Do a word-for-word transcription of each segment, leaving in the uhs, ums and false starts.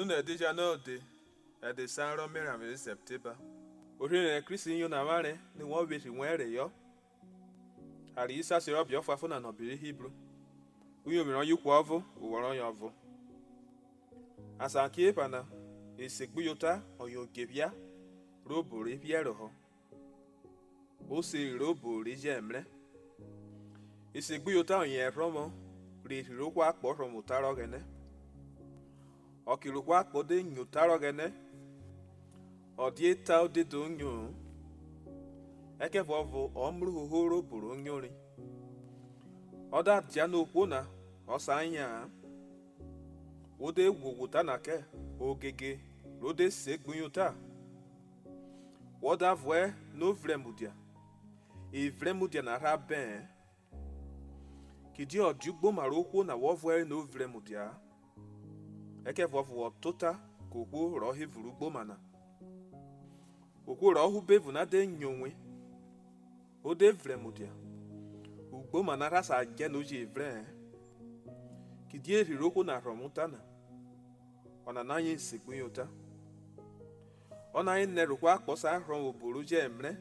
Nẹ ẹdidjana ode, ẹdẹ esan rọ me eranvwe ri Sẹptẹmba. Orherẹn rẹ Kristi yono avwanre nẹ wọ vwẹ erhi wẹn reyọ. A ri isase rẹ ọbe ọfuanfon na nẹ ọbe ri Hibru, uyovwin rọye ihwo ọvo, owọ rọye ọvo. Asaọkiephana, esegbuyota ọyen odjephia rẹ obo re phiẹrohọ. Oseri rẹ obo re jẹ mrẹ. Esegbuyota ọyen ẹrhọvwọn rẹ erhi rẹ ohwo akpọ rhọvwọn ota rẹ Ọghẹnẹ. Ọke rẹ ohwo akpọ de nyo ota rẹ Ọghẹnẹ, ọ dia eta o de do nyo-o, ẹkẹvuọvo ọ mrẹ uhoho rẹ obo ro nyori. Ọ da dianẹ ohwo na ọ sa yan-an, wo de ghwoghwo ota na kẹ ogege ro de segbuyota, wọ da vuẹ nẹ o vrẹ mudia, evrẹ mudia na rha bẹn-ẹn. Kidie ọ dia ugboma rẹ ohwo na wọ vuẹre nẹ o vrẹ mudia-a, ẹkẹvuọvo wọ tota kẹ ohwo rọ hẹ evunrẹ ugboma na. Ohwo rọ hẹ ubevun na de nyo we, o de vrẹ mudia, ugboma na rha sa djẹ nẹ o je vrẹ-ẹn, kidie erhi rẹ ohwo na rhọvwọn ota na, ọnana yen esegbuyota. Ọna yen nẹrhẹ ohwo akpọ sa rhọvwọn obo ro jẹ mrẹ,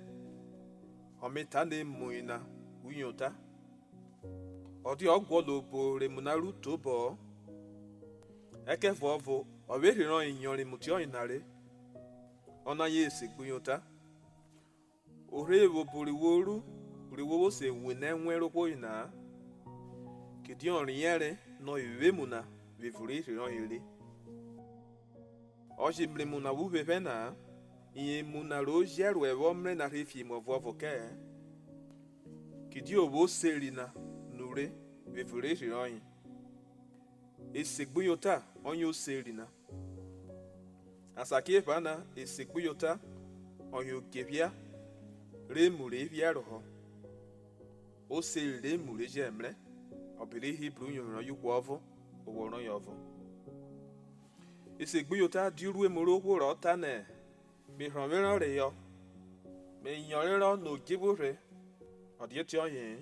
ọ me ta nẹ emu yena uyota. Ọ dia ọ guọnọ obo rẹ emu na ru tobọ-ọ, ẹkẹvuọvo ọ vwẹ erhi rọyen yọnrọn emu tiọyena re, ọna yen esegbuyota. O rhe vwo obo ri wo ru ri wo vwo se wene ẹwẹn rẹ ohwo yena-a, kidie ọ riẹnre nẹ ọyen vwo emu na vwẹ evun rẹ erhi rọyen re. Ọ je mrẹ emu na vwẹ uphẹphẹ na-a, yen emu na ro jẹ ẹruẹ vwọ mrẹ na rhe fiemu ọvuọvo kẹ-ẹ, kidie o vwo oseri na nure vwẹ evun rẹ erhi rọyen. Esegbuyota ọyen oseri na. Asakiephana esegbuyota ọyen odjephia rẹ emu re phiẹrohọ, oseri rẹ emu re jẹ mrẹ, ọbe ri Hibru uyovwin rọye ihwo ọvo, owọ rọye ọvo. Esegbuyota dia uruemu rẹ ohwo rọ tanẹ, me rhọnvwerọ reyọ, me yọnrerọ nẹ odjevwo rhe, ọ dia ọtiọye-en.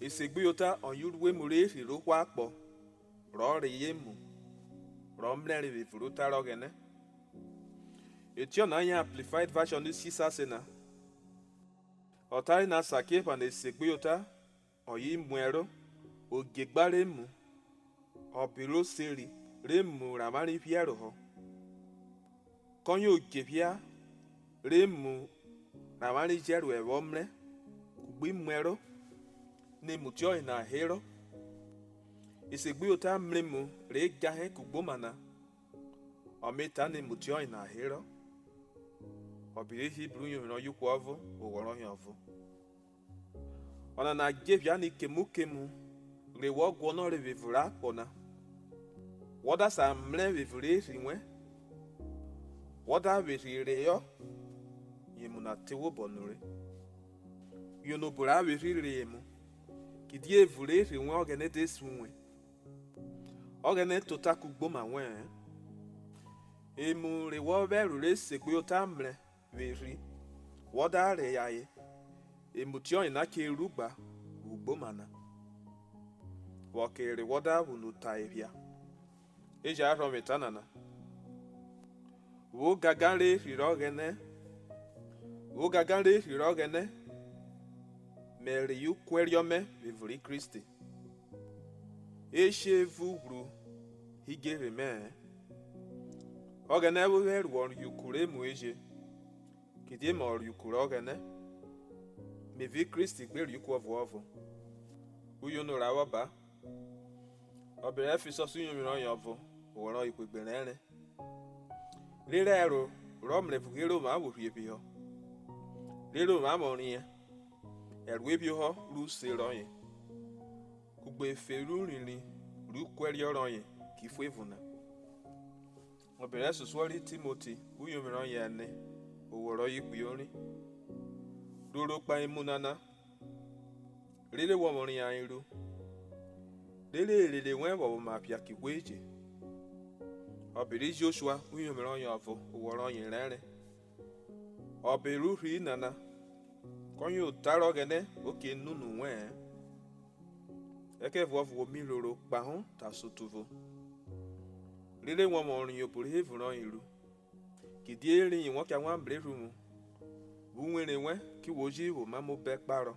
Esegbuyota ọyen uruemu rẹ erhi rẹ ohwo akpọ, rọ reyọ emu, rọ mrẹre vwẹ evun rẹ ota rẹ Ọghẹnẹ. Etiọna yen Amplified Version si sase na. Ọ tare nẹ asakiephana esegbuyota ọyen imuẹro, odjegba rẹ emu, ọbe ro seri rẹ emu rẹ avwanre phiẹrohọ. Kọyen odjephia rẹ emu rẹ avwanre jẹ ẹruẹ vwọ mrẹ, kugbe imuẹro, nẹ emu tiọyena herọ. Esegbuyota mrẹ emu re djahẹ kugbe oma na, ọ me ta nẹ emu tiọyena herọ. Ọbe ri Hibru uyovwin rọye ihwo ọvo, owọ rọye ọvo. Ọnana djephia ni kemu kemu re wọ guọnọre vwẹ evun rẹ akpọ na, wọ da sa mrẹ vwẹ evun rẹ erhi wẹn, wọ da vwẹ erhi reyọ, yen emu na te wẹ obọ nure. Yono obo ra vwẹ erhi reyọ emu, kidie evun rẹ erhi wẹn Ọghẹnẹ de sun wẹ. Ọghẹnẹ tota kugbe oma wẹ-ẹn. Emu re wọ vwẹ ẹro rẹ esegbuyota mrẹ vwẹ erhi, wọ da reyọ aye, emu tiọyena che rugba vwẹ ugboma na, vwẹ ọke rẹ wọ da vwẹ unu ta ephia. E jẹ a rhọvwọn eta nana. Vwẹ ogangan rẹ erhi rẹ Ọghẹnẹ, vwẹ ogangan rẹ erhi rẹ Ọghẹnẹ, me reyọ ukuẹriọ mẹ vwẹ evun ri Kristi. E che vwo ughwru idjerhe mẹ-ẹ. Ọghẹnẹ vwo vwẹ ẹruọ riuku rẹ emu eje, kidie me ọriuku rẹ Ọghẹnẹ, me vẹ Kristi gbe riuku ọvuọvo. Uyono ra vwọ ba, ọbe rẹ Ẹfisọs uyovwin rọye ọvo, owọ rọye ikuegbe rẹnrẹn. Rere ẹro rọ mrẹvughe rẹ ovwan vwo rhie phihọ, rere ovwan vwọ riẹn ẹroephihọ rẹ use rọye, kugbe efe rẹ urinrin rẹ ukuẹriọ rọye ki fuevun na. Ọbe rẹ ẹsosuọ ri Timoti, uyovwin rọye ẹne, owọ rọye ikpiorin. Roro kpahen emu nana, rere wọ vwọ riẹn ayen ru, rere erere wẹn vwọ vwoma phia kẹ ihwo eje. Ọbe ri Joshua, uyovwin rọye ọvo, owọ rọye rẹnrẹn. Ọbe rẹ urhi nana, kọyen ota rẹ Ọghẹnẹ o ke nẹ unu wẹ-ẹn, ẹkẹvuọvo wo mi roro kpahọn te ason te uvo. rere wọ vwọ riẹn obo rehẹ evun rọyen ru, kidie eriyin wọ cha wan mrẹ erhuvwu, vwẹ uwevwin wẹn ki wo ji vwo omamọ obọ ẹkparọ.